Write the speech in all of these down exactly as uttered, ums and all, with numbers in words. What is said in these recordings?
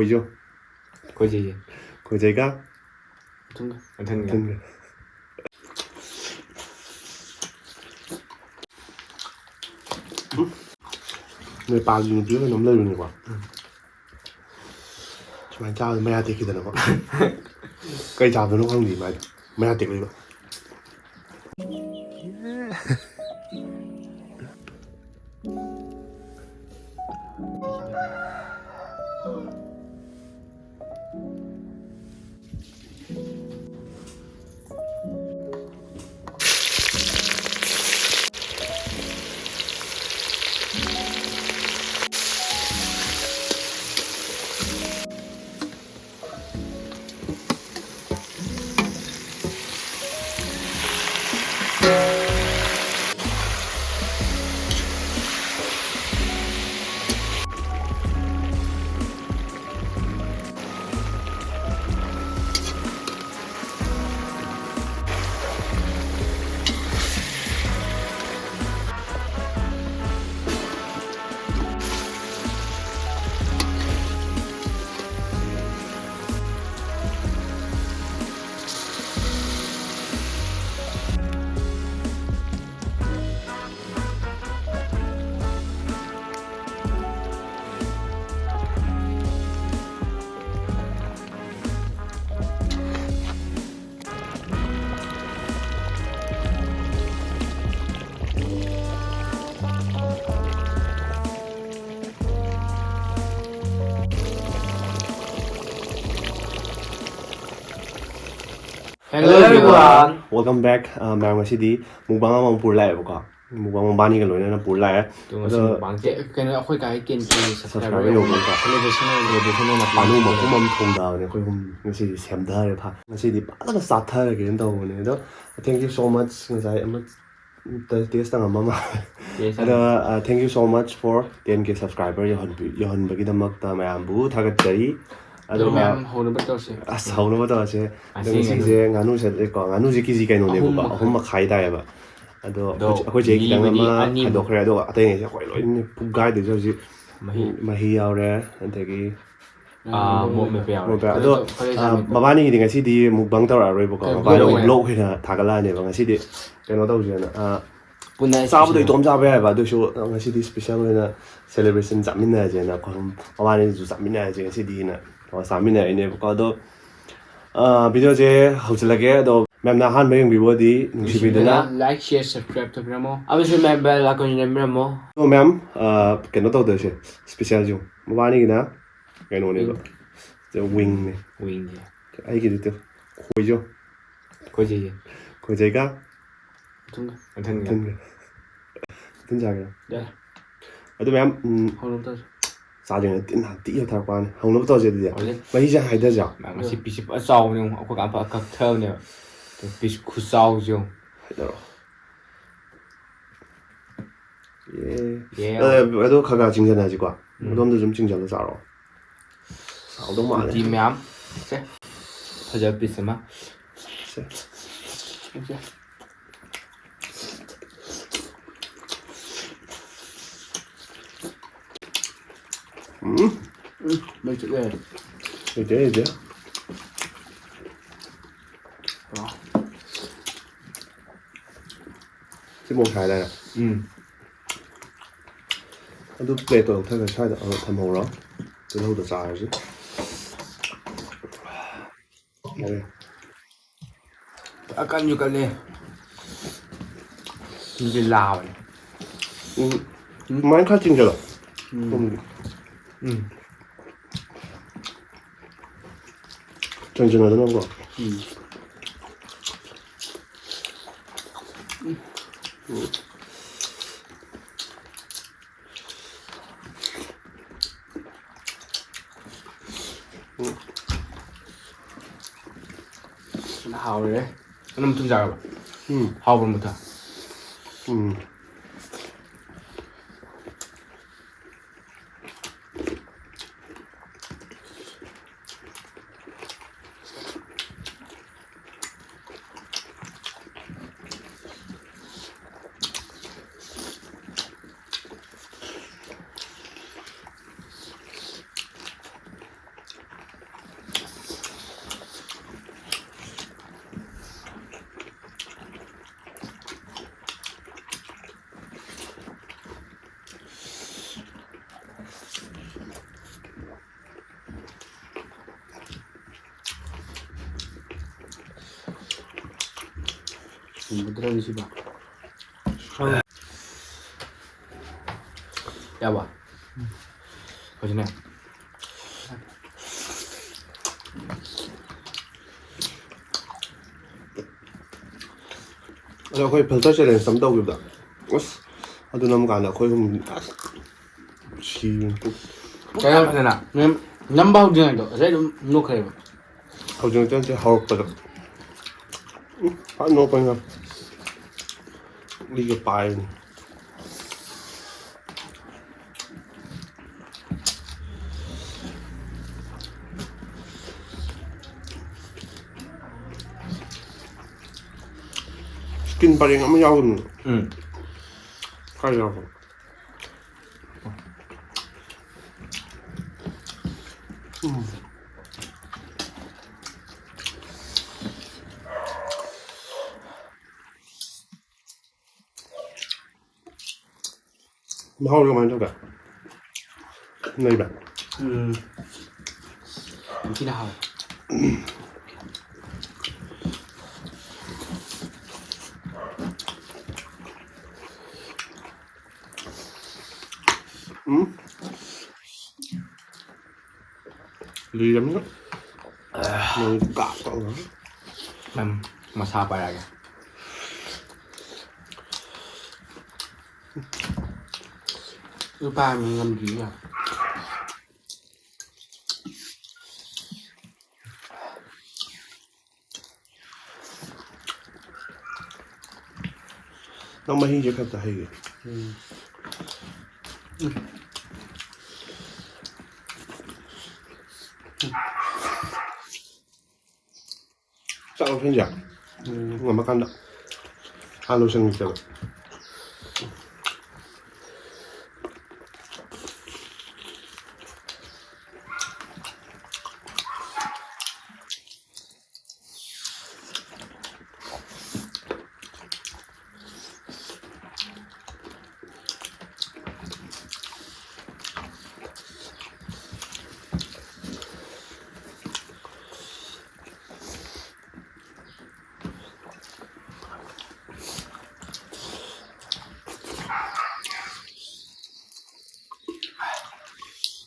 ꯈꯣꯏꯖꯨ꯫ ꯈꯣꯏꯖꯩꯌꯦ꯫ ꯈꯣꯏꯖꯩꯒ꯫ ꯃꯊꯨꯟꯒ꯫ ꯃꯊꯨꯟꯒ꯫ ꯃꯊꯨꯟꯒ꯫ ꯎꯝ꯫ ꯅꯦꯄꯥꯜꯒꯤ ꯅꯨꯄꯤ ꯑꯃ ꯀꯩꯅꯣꯝ ꯂꯩꯕꯅꯤꯀꯣ꯫ ꯎꯝ꯫ ꯁꯨꯃꯥꯏꯅ ꯆꯥꯕꯗ ꯃꯌꯥ ꯇꯦꯛꯈꯤꯗꯅꯀꯣ꯫ ꯀꯩ ꯆꯥꯕꯗꯅꯣ ꯈꯪꯗꯦ ꯃꯥꯏꯗꯣ꯫ ꯃꯌꯥ ꯇꯦꯛꯂꯛꯏꯕ꯫ Hello everyone. Welcome back. ꯑ, ꯃꯌꯥꯝ, ꯉꯁꯤꯗꯤ mukbang ꯑꯃꯃꯨꯛ ꯄꯨꯔ ꯂꯥꯛꯑꯦꯕꯀꯣ꯫ Mukbang ꯃꯕꯥꯅꯤꯒ ꯂꯣꯏꯅꯅ ꯄꯨꯔ ꯂꯥꯛꯑꯦ꯫ ꯑꯗꯣ ꯉꯁꯤ ꯑꯗꯣ mukbangꯁꯦ ꯀꯩꯅꯣ, ꯑꯩꯈꯣꯏ ꯀꯥꯏ ten K subscriber subscriber ꯌꯧꯕ ꯌꯧꯕ ꯅꯠꯇ꯭ꯔꯣ? Celebration ꯑꯣꯏꯅ celebration ꯑꯣꯏꯅ ꯉꯥꯅꯨ ꯄꯥꯡꯊꯣꯛꯑꯦ꯫ ꯃꯄꯨꯝ ꯑꯃ ꯊꯣꯡꯗꯕꯅꯦ ꯑꯩꯈꯣꯏ ꯑꯍꯨꯝ ꯉꯁꯤꯗꯤ ꯁꯦꯝꯊꯔꯦ ꯐ-, ꯉꯁꯤꯗꯤ ꯐꯖꯅ ꯆꯥꯊꯔꯒꯦꯅ ꯇꯧꯕꯅꯦ꯫ ꯑꯗꯣ thank you so much ꯉꯁꯥꯏ ꯑꯃ ꯇ-, taste ꯇꯪꯉꯝꯕ ꯑꯃ꯫ Taste ꯑꯗꯣ, ꯇꯪꯉꯝꯕ꯫ ꯑ, thank you so much for ten K subscriber ꯌꯧꯍꯟꯕꯤ-, ꯌꯧꯍꯟꯕꯒꯤꯗꯃꯛꯇ ꯃꯌꯥꯝꯕꯨ ꯊꯥꯒꯠꯆꯔꯤ꯫ ꯑꯗꯣ ꯑꯗꯨꯒ ꯃꯌꯥꯝ ꯍꯧꯅꯕ ꯇꯧꯁꯦ꯫ ꯑꯁ, ꯍꯧꯅꯕ ꯇꯧꯔꯁꯦ꯫ ꯑꯗꯣ ꯉꯁꯤ ꯉꯁꯤꯁꯦ ꯉꯥꯅꯨ꯫ ꯉꯥꯅꯨ ꯁꯦꯠꯂꯦꯀꯣ꯫ ꯉꯥꯅꯨꯁꯦ KG ꯀꯩꯅꯣꯅꯦꯕꯀꯣ, ꯑꯍꯨꯝ ꯃꯈꯥꯏ꯫ ꯑꯍꯨꯝ ꯃꯈꯥꯏ ꯇꯥꯏꯌꯦꯕ꯫ ꯑꯗꯣ ꯑꯗꯣ ꯑꯩꯈꯣꯏ, ꯑꯩꯈꯣꯏ ꯆꯦꯒꯤ ꯈꯤꯇꯪ ꯂꯤꯕꯗꯤ ꯑꯃ ꯑꯅꯤꯃꯨꯛ꯫ ꯈꯥꯏꯗꯣꯛꯈ꯭ꯔꯦ꯫ ꯑꯗꯣ ꯑꯇꯩꯉꯩꯁꯦ ꯑꯩꯈꯣꯏ ꯂꯣꯏꯅ ꯄꯨꯡꯒꯥꯏꯗꯣꯏꯁꯦ ꯍꯧꯖꯤꯛ꯫ ꯃꯍꯤ꯫ ꯃꯍꯤ ꯌꯥꯎꯔꯦ, ꯑꯗꯒꯤ ꯑꯥ, ꯃꯣꯔꯣꯛ ꯃꯦꯠꯄ ꯌꯥꯎꯔꯦ꯫ ꯃꯣꯔꯣꯛ ꯃꯦꯠꯄ꯫ ꯑꯗꯣ, ꯀꯣꯂꯦꯖ ꯑꯥ, ꯆꯠꯂꯝꯗꯥꯏꯗ꯫ ꯃꯕꯥꯅꯤꯒꯤꯗꯤ ꯉꯁꯤꯗꯤ mukbang ꯇꯧꯔꯛꯑꯔꯣꯏꯕꯀꯣ꯫ ꯀꯩ ꯃꯕꯥꯅꯤ vlog ꯑꯣꯏꯅ? Vlog ꯑꯣꯏꯅ ꯊꯥꯒꯠꯂꯛꯑꯅꯦꯕ꯫ ꯉꯁꯤꯗꯤ ꯀꯩꯅꯣ ꯇꯧꯁꯦꯅ, ꯑꯥ, ꯄꯨꯟꯅ ꯆꯥꯕꯗꯣ special꯫ ꯏꯇꯣꯝ ꯆꯥꯕ ꯌꯥꯏꯕ, ꯑꯗꯨꯏꯁꯨ ꯉꯁꯤꯗꯤ special ꯑꯣꯏꯅ celebration ꯆꯥꯃꯤꯟꯅꯔꯁꯦꯅ ꯑꯩꯈꯣꯏ ꯑꯍꯨꯝ, ꯃꯕꯥꯅꯤꯁꯨ ꯆꯥꯃꯤꯟꯅꯔꯁꯦ ꯉꯁꯤꯗꯤꯅ ꯆꯥꯃꯤꯟꯅꯔꯛꯏꯅꯦꯕꯀꯣ꯫ ꯑꯗꯣ, ꯑꯥ, videoꯁꯦ ꯍꯧꯖꯤꯜꯂꯒꯦ꯫ ꯑꯗꯣ ma'amꯅ ꯑꯍꯥꯟꯕ ꯌꯦꯡꯕꯤꯕꯗꯤ ꯅꯨꯡꯁꯤꯕꯤꯗꯨꯅ ꯅꯨꯡꯁꯤꯕꯤꯗꯨꯅ like, share, subscribe ꯇꯧꯕꯤꯔꯝꯃꯣ꯫ ꯑꯃꯁꯨꯡ bell icon ꯅꯝꯕꯤꯔꯝꯃꯣ꯫ ꯑꯗꯣ ma'am, ꯑꯥ, ꯀꯩꯅꯣ ꯇꯧꯗꯣꯏꯁꯦ, specialꯁꯦ ꯃꯕꯥꯅꯤꯒꯤꯅ ꯀꯩꯅꯣꯅꯦꯕ, wingꯅꯦ꯫ Wingꯁꯦ꯫ ꯑꯩꯒꯤꯗꯤ ꯇꯨ, ꯈꯣꯏꯖꯣ꯫ ꯈꯣꯏꯖꯩꯁꯦ꯫ ꯈꯣꯏꯖꯩꯒ ꯃꯊꯨꯟꯒ꯫ ꯃꯊꯨꯟꯒ꯫ ꯃꯊꯨꯟꯒ꯫ ꯃꯊꯨꯟ ꯆꯥꯒꯦꯔꯥ? ꯌꯥꯏ꯫ ꯑꯗꯨ ma'am, ꯎꯝ, ꯍꯧꯅꯕ ꯇꯧꯁꯤ꯫ ꯆꯥꯗ꯭ꯔꯤꯉꯩꯗ ꯇꯤꯟ ꯍꯥꯟꯅ ꯇꯤꯛ ꯊꯥꯔꯛꯄꯅꯤ꯫ ꯍꯧꯅꯕ ꯇꯧꯁꯦ ꯑꯗꯨꯗꯤ꯫ ꯍꯧꯖꯤꯛ꯫ ꯃꯍꯤꯁꯦ ꯍꯥꯏꯗꯁꯤꯔꯣ? ꯃꯥ ꯃꯁꯤ pieceꯁꯦ ꯐꯖ ꯆꯥꯎꯕꯅꯦ, ꯑꯩꯈꯣꯏ ꯀꯥꯟ ꯐꯖ ꯀꯛꯊꯕꯅꯦꯕ꯫ ꯑꯗꯨ piece ꯈꯨꯆꯥꯎꯁꯦ ꯌꯦꯡꯉꯨ꯫ ꯍꯥꯏꯗꯔꯣ꯫ ꯌꯦ꯫ ꯌꯦ꯫ ꯑ, ꯑꯗꯣ ꯈꯔ ꯈꯔ ꯆꯤꯡꯖꯟꯅꯁꯤꯀꯣ꯫ ꯎꯝ꯫ ꯑꯗꯣꯝꯗ ꯁꯨꯝ ꯆꯤꯡꯖꯜꯂ ꯆꯥꯔꯣ꯫ ꯍꯥꯎꯗꯧ ꯃꯥꯜꯂꯦ꯫ ꯎꯇꯤ ꯃꯌꯥꯝ꯫ ꯁꯦ꯫ ꯐꯖꯕ piece ꯑꯃ꯫ ꯁꯦ꯫ ꯁꯦ꯫ ꯎꯝ꯫ ꯎꯝ, ꯃꯩ ꯆꯠꯂꯦ꯫ ꯂꯩꯇꯦ, ꯂꯩꯇꯦ꯫ ꯑꯥ꯫ ꯁꯤ ꯃꯣꯔꯣꯛ ꯁꯥꯏ ꯍꯥꯏꯗꯥꯏꯅꯦ? ꯎꯝ꯫ ꯑꯗꯨ plateꯇꯣ ꯂꯧꯊꯔꯒ ꯁ꯭ꯋꯥꯏꯗ ꯑꯃꯨꯛ ꯊꯝꯍꯧꯔꯣ꯫ ꯇꯤꯜꯍꯧꯗꯣ ꯆꯥꯔꯁꯤ꯫ ꯌꯥꯔꯦ꯫ ꯑꯀꯟꯁꯨ ꯀꯜꯂꯦ꯫ ꯁꯤꯡꯁꯦ ꯂꯥꯕꯅꯦ꯫ ꯎꯝ꯫ ꯎꯝ꯫ ꯑꯗꯨꯃꯥꯏꯅ ꯈꯔ ꯆꯤꯡꯁꯤꯜꯂꯣ꯫ ꯎꯝ꯫ ꯊꯨꯝꯒꯤ꯫ ꯎꯝ꯫ ꯆꯪꯁꯤꯟꯅꯗꯅꯕꯀꯣ꯫ ꯎꯝ꯫ ꯎꯝ꯫ ꯐꯖꯅ ꯍꯥꯎꯔꯦ꯫ ꯅꯪ ꯃꯊꯨꯝ ꯆꯥꯔꯕ? ꯎꯝ꯫ ꯍꯥꯎꯕ꯭ꯔꯣ ꯃꯨꯊꯥ? ꯎꯝ꯫ ꯊꯣꯡꯒꯗ꯭ꯔꯅꯤ ꯁꯤꯕ꯫ ꯌꯥꯕ? ꯍꯧꯖꯤꯛꯅꯦ꯫ ꯑꯗꯣ ꯑꯩꯈꯣꯏ filter challenge ꯑꯃ ꯇꯧꯈꯤꯕꯗꯣ, ꯑꯁ, ꯑꯗꯨ ꯅꯝ ꯀꯥꯟꯗ ꯑꯩꯈꯣꯏ ꯑꯍꯨꯝ ꯑꯁ ꯁꯤꯔꯦ꯫ ꯀꯌꯥꯝ ꯐꯖꯅ ꯅꯝꯕ ꯍꯧꯗ꯭ꯔꯤꯉꯩꯗꯣ ꯉꯁꯥꯏ ꯑꯗꯨꯝ ꯅꯣꯛꯈ꯭ꯔꯦꯕ꯫ ꯍꯧꯖꯤꯛ ꯅꯠꯇꯦ, ꯍꯧꯔꯛꯄꯗ꯫ ꯎꯝ, ꯐꯖꯅ ꯅꯣꯛꯄꯅꯤꯅ꯫ ꯃꯤꯒ ꯄꯥꯏꯔꯤꯅꯤ꯫ Skin ꯄꯔꯦꯡ ꯑꯃ ꯌꯥꯎꯗꯕꯅꯦ꯫ ꯎꯝ꯫ ꯀꯥꯏ ꯌꯥꯎꯕ? ꯎꯝ꯫ ꯃꯍꯥꯎꯗꯤ ꯀꯃꯥꯏꯅ ꯇꯧꯒꯦ? ꯅꯩꯕ꯭ꯔꯥ? ꯎꯝ꯫ ꯌꯥꯝ ꯊꯤꯅ ꯍꯥꯎꯋꯦ꯫ ꯎꯝ꯫ ꯂꯤꯔꯝꯅꯤꯅ꯫ ꯃꯣꯏ ꯀꯥꯞ ꯇꯧꯔꯒ꯫ ꯎꯝ꯫ ꯃꯁꯥ ꯄꯥꯏꯔꯛꯑꯒꯦ꯫ ꯂꯨꯄꯥ ꯑꯃ ꯉꯝꯗ꯭ꯔꯤꯌꯦ꯫ ꯅꯪ ꯃꯍꯤꯁꯦ ꯈꯛꯇ ꯍꯩꯒꯦ꯫ ꯎꯝ꯫ ꯆꯥꯛ ꯂꯧꯁꯤꯟꯁꯦ꯫ ꯎꯝ꯫ ꯉꯝꯃꯀꯥꯟꯗ ꯍꯥꯟꯅ ꯂꯣꯏꯁꯤꯟꯈꯤꯁꯦꯕ꯫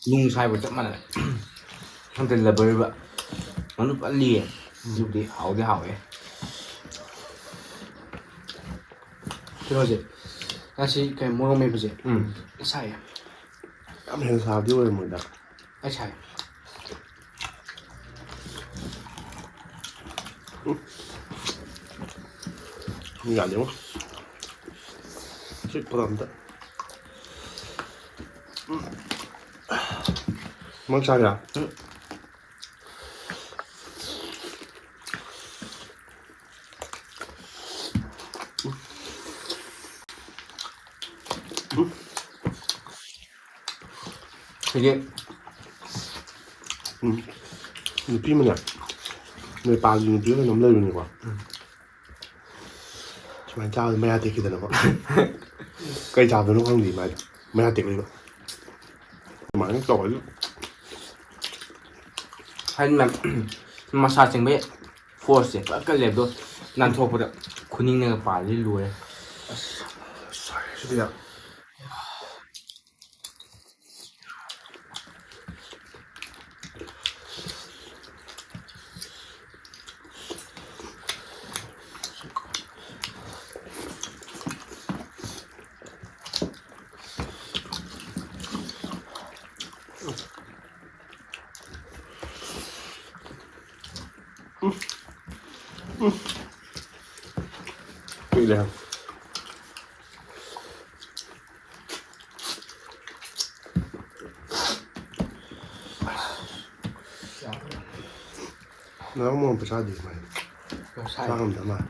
ꯅꯨꯡ ꯁꯥꯏꯕ ꯆꯞ ꯃꯥꯟꯅꯔꯦ꯫ ꯈꯪꯗꯦ, ꯂꯕꯔꯕ ꯃꯅꯨꯡ ꯐꯖꯅ ꯂꯤꯌꯦ꯫ ꯑꯗꯨꯕꯨꯗꯤ ꯍꯥꯎꯗꯤ ꯍꯥꯎꯋꯦ꯫ ꯀꯩꯅꯣꯁꯦ, ꯉꯁꯤ ꯀꯩ ꯃꯣꯔꯣꯛ ꯃꯦꯠꯄꯁꯦ ꯎꯝ꯫ ꯁꯥꯏꯌꯦ꯫ ꯌꯥꯝ ꯍꯦꯟꯅ ꯁꯥꯕꯗꯤ ꯑꯣꯏꯔꯝꯃꯣꯏꯗ꯫ ꯑꯩ ꯁꯥꯏ꯫ ꯌꯥꯗꯦꯉꯣ꯫ ꯁꯤ ꯄꯨꯔꯥ ꯑꯝꯇ꯫ ꯃꯪ ꯆꯥꯒꯦꯔꯥ? ꯍꯧꯖꯤꯛ ꯎꯝ꯫ ꯅꯨꯄꯤ ꯑꯃꯅꯦ, ꯅꯦꯄꯥꯜꯒꯤ ꯅꯨꯄꯤ ꯑꯃ ꯀꯩꯅꯣꯝ ꯂꯩꯕꯅꯤꯀꯣ꯫ ꯎꯝ꯫ ꯁꯨꯃꯥꯏꯅ ꯆꯥꯕꯗ ꯃꯌꯥ ꯇꯦꯛꯈꯤꯗꯅꯀꯣ꯫ ꯀꯩ ꯆꯥꯕꯗꯅꯣ ꯈꯪꯗꯦ ꯃꯥꯏꯗꯣ꯫ ꯃꯌꯥ ꯇꯦꯛꯂꯛꯏꯕ꯫ ꯑꯗꯨꯃꯥꯏꯅ ꯇꯧꯔꯗꯤ ꯍꯥꯏꯗꯤ ꯃꯌꯥꯝ ꯃꯁꯥ ꯆꯤꯡꯕꯩ ꯐꯣꯔꯁꯁꯦ ꯐꯖ ꯀꯜꯂꯦ ꯑꯗꯣ ꯅꯥꯟꯊꯣꯛꯄꯗ ꯈꯨꯅꯤꯡꯅꯒ ꯄꯥꯜꯂꯗꯤ ꯂꯣꯏꯔꯦ꯫ ꯑꯁ, ꯁꯥꯏ ꯁꯤꯗꯤ ꯌꯥꯝ꯫ ꯎꯝ꯫ ꯎꯝ꯫ ꯀꯨꯏꯔꯦ꯫ ꯅꯪ ꯃꯣꯔꯣꯛ ꯄꯩꯁꯥꯗꯤ ꯀꯃꯥꯏꯅ? ꯉꯁꯥꯏ꯫ ꯆꯥ ꯉꯝꯗ ꯃꯥꯜꯂꯦ꯫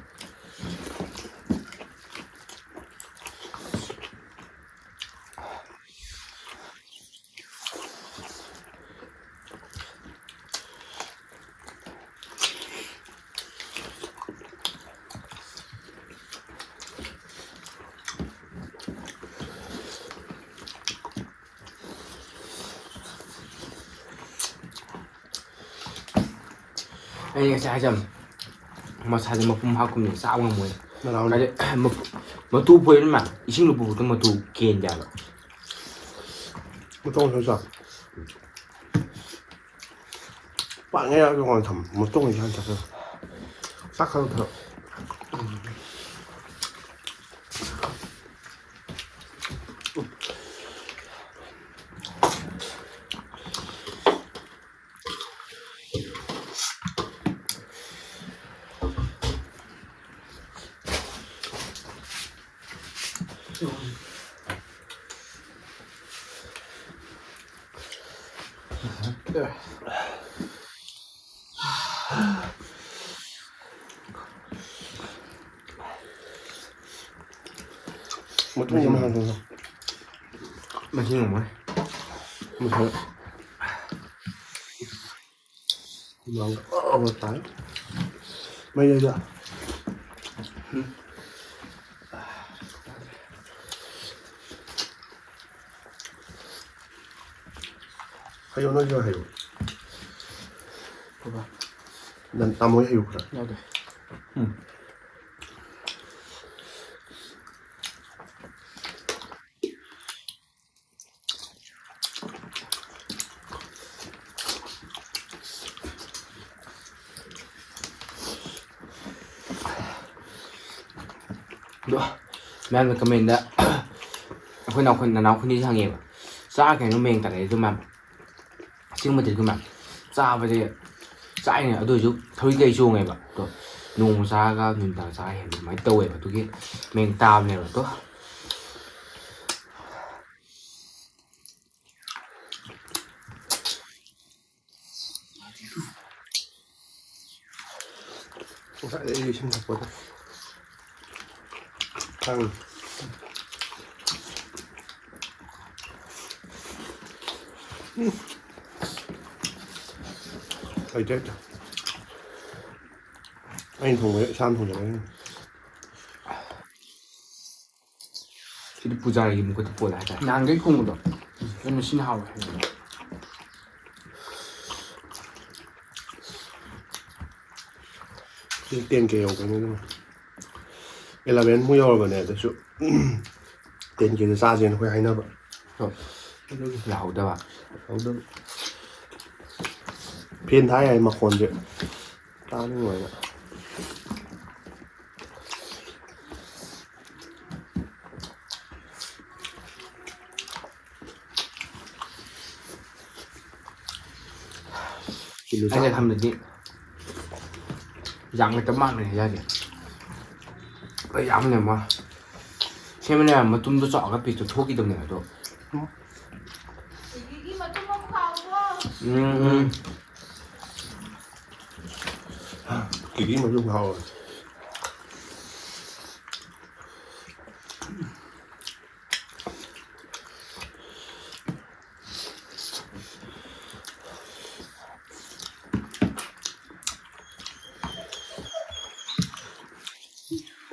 ꯑꯩ ꯉꯁꯥꯏ ꯍꯥꯏꯖꯕ ꯃꯁꯥꯁꯦ ꯃꯄꯨꯝ ꯍꯥꯞꯀꯨꯝꯅ ꯆꯥꯕ ꯉꯝꯃꯣꯏ꯫ ꯅꯅꯥꯎꯅ ꯍꯥꯏꯗꯤ ꯃꯇꯨ ꯐꯣꯏꯔꯦꯗꯅ ꯏꯁꯤꯡ ꯂꯨꯕ ꯐꯥꯎꯗ ꯃꯇꯨ ꯀꯦꯟꯗꯦ ꯍꯥꯏꯕ꯫ ꯃꯇꯣꯡ ꯈꯔ ꯆꯥꯎ꯫ ꯄꯥꯛꯅ ꯌꯥꯎꯔꯒ ꯋꯥꯅ ꯊꯝꯃꯣ꯫ ꯃꯇꯨꯡ ꯑꯣꯏꯅ ꯍꯥꯟꯅ ꯆꯠꯈ꯭ꯔꯣ꯫ ꯆꯥꯛ ꯈꯔ ꯊꯔꯣ꯫ ꯃꯇꯨꯡ ꯑꯃ ꯍꯥꯟꯅ ꯍꯥꯡꯉꯣ꯫ ꯃꯁꯤ ꯉꯝꯃꯣꯏ꯫ ꯃꯁꯤ ꯉꯝꯃꯣꯏ꯫ ꯇꯥꯏ꯫ ꯃꯩ ꯂꯩꯗ꯫ ꯍꯥꯏꯌꯣ, ꯅꯣꯏꯁꯨ ꯍꯥꯏꯌꯣ꯫ ꯕꯕꯥ꯫ ꯅꯪ ꯇꯥꯃꯣ ꯍꯥꯏꯌꯨ ꯈꯔ꯫ ꯌꯥꯎꯗꯦ꯫ ꯎꯝ꯫ ꯑꯗꯣ ꯃꯌꯥꯝꯅ comment-ꯇ ꯑꯩꯈꯣꯏ ꯅꯥꯎꯈꯣꯏ-, ꯅꯅꯥꯎ ꯑꯩꯈꯣꯏꯅꯤꯁꯦ ꯍꯪꯉꯦꯕ, "ꯆꯥ ꯀꯩꯅꯣ ꯃꯌꯦꯡ ꯇꯥꯔꯛꯏꯗꯣ ꯃꯌꯥꯝ?" ꯑꯁꯦꯡꯕꯗꯤ ꯑꯩꯈꯣꯏ ꯃꯌꯥꯝ ꯆꯥꯕꯗꯤ ꯆꯥꯏꯅꯦ, ꯑꯗꯨ ꯑꯣꯏꯔꯁꯨ ꯊꯧꯔꯤ ꯀꯩ ꯆꯣꯡꯉꯦꯕ꯫ ꯑꯗꯣ ꯅꯣꯡꯃ ꯆꯥꯔꯒ ꯅꯨꯃꯤꯗꯥꯡ ꯆꯥꯔ ꯍꯦꯟꯕ ꯑꯗꯨꯃꯥꯏꯅ ꯇꯧꯋꯦꯕ, ꯑꯗꯨꯒꯤ ꯃꯌꯦꯡ ꯇꯥꯕꯅꯦꯕ꯫ ꯑꯗꯣ ꯉꯁꯥꯏꯗꯩ ꯑꯩ ꯏꯁꯤꯡ ꯊꯛꯄꯗꯣ꯫ ꯈꯪꯉꯤ꯫ ꯎꯝ꯫ ꯂꯩꯇꯦ, ꯂꯩꯇꯦ꯫ ꯑꯩꯅ ꯊꯣꯡꯕ ꯏꯁꯥꯅ ꯊꯣꯡꯖꯕꯅꯤꯅ꯫ ꯁꯤꯗꯤ ꯄꯨꯖꯥꯔꯤꯒꯤ ꯃꯈꯨꯠꯇ ꯄꯣꯜꯂꯦ ꯍꯥꯏꯇꯥꯔꯦ꯫ ꯅꯍꯥꯟꯈꯩ ꯊꯣꯡꯕꯗꯣ ꯑꯗꯨꯅ ꯁꯤꯅ ꯍꯥꯎꯋꯦ ꯍꯥꯏꯕꯅꯦ꯫ ꯁꯤ ten K ꯌꯧꯒꯅꯤ ꯑꯗꯨꯅ꯫ Eleven ꯃꯨꯛ ꯌꯧꯔꯕꯅꯦ ꯑꯗꯨꯁꯨ꯫ Ten K ꯗ ꯆꯥꯁꯦꯅ ꯑꯩꯈꯣꯏ ꯍꯥꯏꯅꯕ꯫ ꯍꯣꯏ꯫ ꯑꯗꯨꯒꯤ ꯌꯥꯍꯧꯗꯕ꯫ ꯌꯥꯍꯧꯗꯕ꯫ ꯐꯦꯟ ꯊꯥ ꯌꯥꯏ ꯃꯈꯣꯟꯁꯦ ꯇꯥꯅꯤꯡꯉꯣꯏꯅ꯫ ꯀꯤꯂꯣ ꯑꯩꯅ ꯆꯥ- ꯈꯟꯕꯗꯤ ꯌꯥꯝ ꯂꯩꯇꯕ ꯃꯥꯟꯕꯅꯦ ꯍꯤꯟꯖꯥꯡꯁꯦ꯫ ꯑꯩ ꯌꯥꯝ ꯂꯩꯔꯝꯃꯣꯏ꯫ ꯁꯦꯝꯕꯅ ꯃꯇꯨꯝꯗꯣ ꯆꯥꯎꯔꯒ ꯄꯤꯁꯇꯣ ꯊꯣꯛꯈꯤꯗꯕꯅꯦꯕ ꯑꯗꯣ꯫ ꯎꯝ, ꯎꯝ꯫ ꯀꯤꯒꯤ ꯃꯔꯨꯝ ꯍꯥꯎꯋꯦ꯫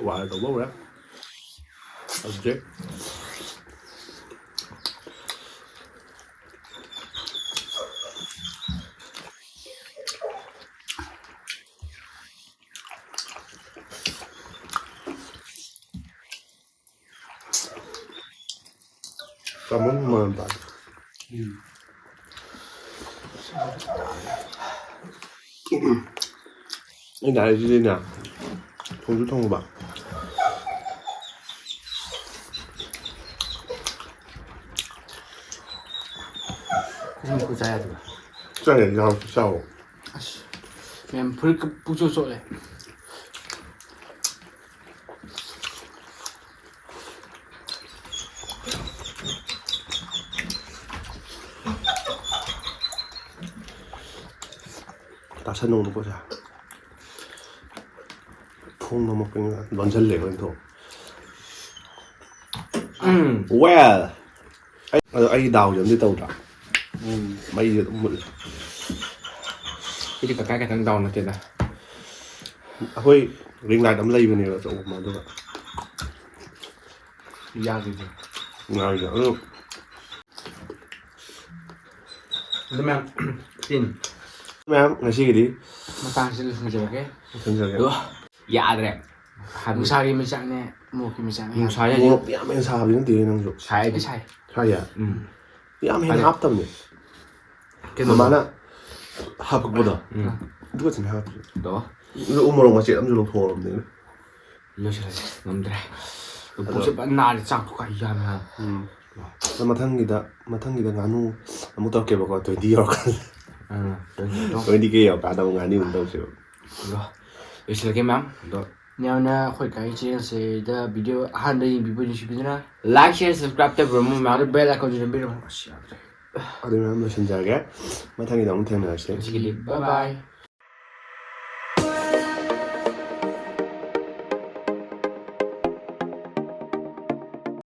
ꯋꯥꯔ ꯇꯧꯕ ꯍꯧꯔꯦ꯫ ꯍꯧꯖꯤꯛ꯫ ꯀꯃꯟ ꯃꯥꯟꯕ꯫ ꯎꯝ꯫ ꯑꯩꯅ ꯍꯥꯏꯁꯤꯗꯤꯅꯦ, ꯊꯣꯡꯁꯨ ꯊꯣꯡꯕ꯫ ꯈꯨꯖꯤꯟ ꯃꯀꯨ ꯆꯥ ꯌꯥꯗꯕ꯫ ꯆꯥ ꯌꯥꯏ, ꯌꯥꯝ ꯆꯥꯎ꯫ ꯑꯁ, ꯃꯌꯥꯝ ꯐꯨꯔꯤꯠꯀ ꯄꯨꯡꯆꯣꯠ ꯆꯣꯠꯂꯦ꯫ ꯇꯥꯁꯟꯅꯧꯅꯨꯀꯣ ꯁꯦ꯫ ꯊꯣꯡ ꯅꯝꯃꯛꯄꯅꯤꯅ ꯂꯣꯟꯁꯤꯜꯂꯦꯕ ꯑꯩꯅ ꯊꯣꯡ꯫ ꯎꯝ꯫ Well꯫ ꯑꯩ, ꯑꯗꯣ ꯑꯩꯒꯤ ꯗꯥꯎꯁꯦ ꯑꯝꯗꯤ ꯇꯧꯗ꯭ꯔꯥ? ꯎꯝ꯫ ꯃꯩꯁꯦ ꯑꯗꯨꯝ ꯃꯨꯠꯂꯦ꯫ ꯑꯩꯗꯤ ꯀꯀꯥ ꯈꯛꯇꯪ ꯗꯥꯎ ꯅꯠꯇꯦꯗ꯫ ꯑꯩꯈꯣꯏ ring light ꯑꯃ ꯂꯩꯕꯅꯦꯕ ꯑꯆꯧꯕ ꯑꯃ, ꯑꯗꯨꯒ ꯌꯥꯗ꯭ꯔꯤꯗꯣ꯫ ꯌꯥꯔꯤꯗꯣ꯫ ꯑꯗꯨ ꯑꯗꯨ ꯃꯌꯥꯝ, ꯇꯤꯟ꯫ ꯃꯌꯥꯝ, ꯉꯁꯤꯒꯤꯗꯤ ꯃꯇꯥꯡꯁꯤꯗ ꯂꯣꯏꯁꯤꯟꯖꯔꯒꯦ꯫ ꯂꯣꯏꯁꯤꯟꯖꯔꯒꯦ꯫ ꯑꯗꯣ ꯌꯥꯗ꯭ꯔꯦ꯫ ꯍꯥꯏꯕꯗꯤ ꯅꯨꯡꯁꯥꯒꯤ ꯃꯩꯆꯥꯛꯅꯦ, ꯃꯣꯔꯣꯛꯀꯤ ꯃꯩꯆꯥꯛꯅꯦ ꯃꯣꯔꯣꯛ ꯍꯥꯏꯕꯗꯤ꯫ ꯌꯥꯝ ꯍꯦꯟꯅ ꯁꯥꯕꯗꯤ ꯅꯠꯇꯦ ꯅꯪꯁꯨ꯫ ꯁꯥꯏ ꯑꯩꯗꯤ ꯁꯥꯏ꯫ ꯁꯥꯏꯌꯦ? ꯎꯝ꯫ ꯁꯥꯏꯌꯦ? ꯌꯥꯝ ꯍꯦꯟꯅ ꯑꯗꯩ ꯍꯥꯞꯇꯕꯅꯦ꯫ ꯀꯩꯅꯣ? ꯃꯃꯥꯅ ꯍꯥꯄꯛꯄꯗꯣ꯫ ꯎꯝ꯫ ꯑꯗꯨꯒ ꯆꯤꯟ ꯍꯥꯄꯛꯄꯗꯣ꯫ ꯇꯣ꯫ ꯑꯗꯨ ꯎ ꯃꯣꯔꯣꯛ ꯃꯆꯦꯠ ꯑꯃꯁꯨ ꯂꯧꯊꯣꯛꯍꯧꯔꯕꯅꯦ꯫ ꯂꯣꯏꯁꯤꯜꯂꯁꯤ꯫ ꯉꯝꯗ꯭ꯔꯦ꯫ ꯄꯨꯛꯁꯦ ꯐꯖꯅ ꯅꯥꯔꯦ꯫ ꯆꯥꯛ ꯈꯨꯀꯥꯏ ꯌꯥꯝꯃꯦ ꯍꯥꯏꯕ꯫ ꯎꯝ꯫ ꯑꯗꯣ ꯃꯊꯪꯒꯤꯗ ꯃꯊꯪꯒꯤꯗ ꯉꯥꯅꯨ ꯑꯃꯨꯛ ꯇꯧꯔꯛꯀꯦꯕꯀꯣ, twenty ꯌꯧꯔꯀꯥꯟꯗ꯫ ꯑꯥ, twenty ꯇꯣ꯫ Twenty K ꯌꯧꯔꯀꯥꯟꯗ ꯑꯃꯨꯛ ꯉꯥꯅꯨ ꯑꯃꯨꯛ ꯇꯧꯁꯦꯕ꯫ ꯑꯗꯣ ꯂꯣꯏꯁꯤꯜꯂꯒꯦ ꯃꯌꯥꯝ꯫ ꯑꯗꯣ ꯅꯌꯥꯝꯅ ꯑꯩꯈꯣꯏ ꯀꯥꯏ channelꯁꯤꯗ video ꯑꯍꯥꯟꯕ ꯌꯦꯡꯕꯤꯕ ꯅꯨꯡꯁꯤꯕꯤꯗꯨꯅ like, share, subscribe ꯇꯧꯕꯤꯔꯝꯃꯣ ꯃꯌꯥꯝ꯫ Bell icon ꯁꯨ ꯅꯝꯕꯤꯔꯝꯃꯣ꯫ ꯑꯁ, ꯌꯥꯗ꯭ꯔꯦ꯫ ꯑꯗꯨ ꯃꯌꯥꯝ ꯂꯣꯏꯁꯤꯟꯖꯔꯒꯦ꯫ ꯃꯊꯪꯒꯤꯗ ꯑꯃꯨꯛ ꯊꯦꯡꯅꯔꯁꯦ꯫ ꯉꯁꯤꯒꯤꯗꯤ bye bye꯫